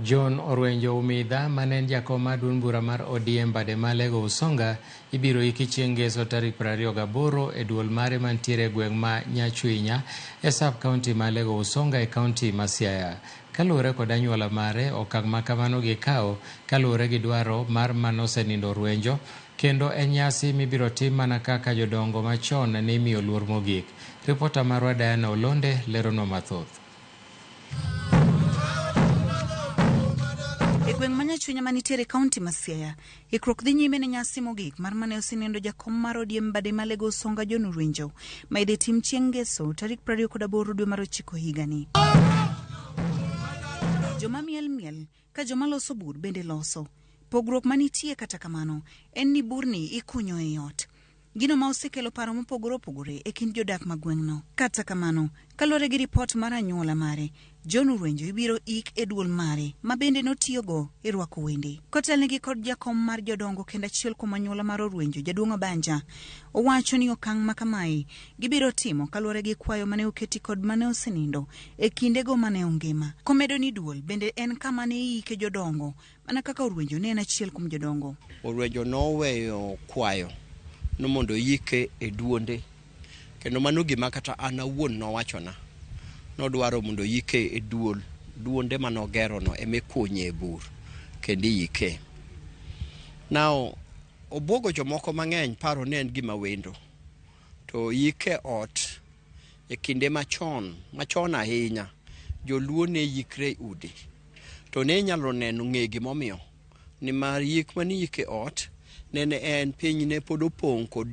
John Orwenjo Umidha mane en jakom mar duond bura mar ODM bade ma Alego Usonga ibiro iki chieng' ngeso tarik 28 e duol mare mantiere e gweng' ma Nyachwinya e sub county ma Alego Usonga e county ma Siaya. Kaluwore kod anyuola mare, okang' ma kamano gikawo kaluwore gi dwaro mar manosenindo Orwenjo kendo en nyasi mibiro tim mana kaka jodongo machon ne imiyo luor mogik. Ripota marwa Diana Olonde leronwa mathoth. E gweng' ma Nyachwenya manitiere e kaunti ma Siaya, ikruok dhi nyime ne nyasi mogik mar mane osenindo jakom mar ODM Bade Malego Usonga John Orwenjo ma idhi tim chieng' Ngeso tarik 28 dwe mar ochiko higani. Joma miel miel ka joma loso bur bende loso. Pogruok manitie kata kamano en ni burni ikunyo e ot. Gino ma osekelo paro mopogore opogore e kind jodak ma gweng'no. Kata kamano, kaluwore gi ripot mar anyuola mare, John Orwenjo ibiro ik e duol mare ma bende notiyogo e rwako wende. Kotelnegi kod jakom mar jodongo kendo achiel kuom anyuola mar Orwenjo, Jaduong' Obanja, owacho ni okang' ma kamae gibiro timo kaluwore gi kwayo mane oketi kod mane osenindo e kindego mane ongima. Komedo ni duol bende en kama ne iike jodongo Mana kaka Orwenjo ne en achiel kuom jodongo. Orwenjo noweyo kwayo ni mondo oyike e duonde kendo mano gima kata an awuon nowachona. Nodwaro mondo oyike e duol, duonde mane ogerono ema ikunye e bur kendo iyike. Now, obwogo jomoko mang'eny paro ni en gima wendo to yike ot e kinde machon, machon ahinya, joluo ne yikre e udi. To ne inyalo neno ng'e gimomiyo. Nimar yik mane iyiko e ot, nene en piny ne pod opong' kod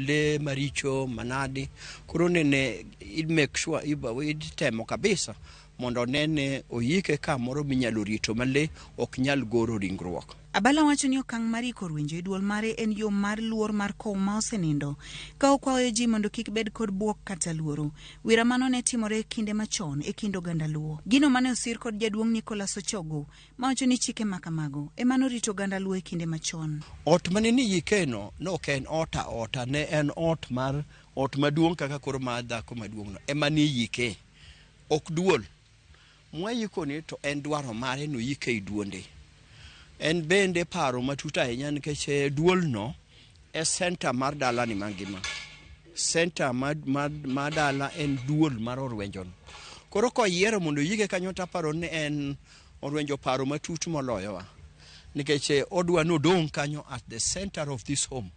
lee maricho manadi. Koro nene i make sure itemo kabisa mondo one ni oyike kamoro minyalo rito ma lee ok nyal goro ringruok. Abala wacho ni okang' mar iko Orwenjo e duol mare en yo mar luor mar kowo ma osenindo, ka okwayo ji mondo kik bed kod buok kata luoro. Wira mano ne timore e kinde machon e kind oganda Luo. Gino mane osir kod jaduong' Nicholas Ochogo mawacho ni chike ma kamago ema norito oganda Luo e kinde machon. Ot mane niyikeno ne ok en ot aota, ne en ot mar ot maduong' kaka koro mar dhako maduong'no ema niyike, ok duol. Mwayikoni to en dwaro mare noyike e duonde. En bende paro matut ahinya nikech eh, duolno e center mar dalani mangima. Center mar, mar, mar dala en duol mar orwenjono. Koro koyiero mondo oyike kanyo to aparo ni en orwenjo paro matut moloyowa. Nikech eh, odwa ni odong' kanyo at the center of this home.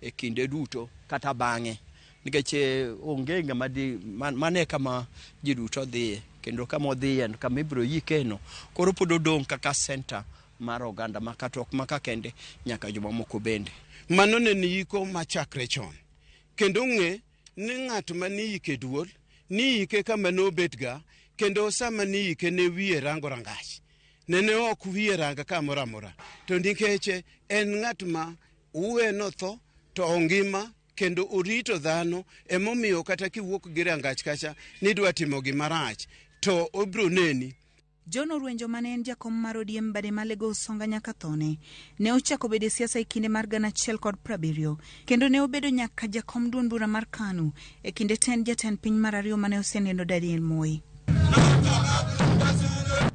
e kinde duto kata bang'e nikech eh, onge ng'ama di man, mano e kama ji duto dhiye kendo kama odhiye kama ibiro yikeno koro pod odong' kaka center mar oganda ma kata ok maka kende nyaka jomamoko bende. Mano ne ni yiko machakre chon kendo ng'e ni ng'at ma niyike duol niyike kama nobetga kendo sama niyike ne wiye rango rangach nene ok wiye ranga kamoro amora to nikech en ng'at ma Uwe notho to ongima kendo orito dhano emomiyo kata kiwuok gi rangach kacha nidwa timo gima rach to obro neni. John Orwenjo mane en jakom mar ODM bade Malego Usonga nyaka thone, ne ochako bedo e siasa e kinde mar 1070 kendo ne obedo nyaka jakom duond bura mar KANU e kinde tend jatend piny mar ariyo mane oseneno Daniel Moi.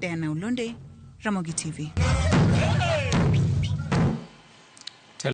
Diana Olonde, Ramogi TV.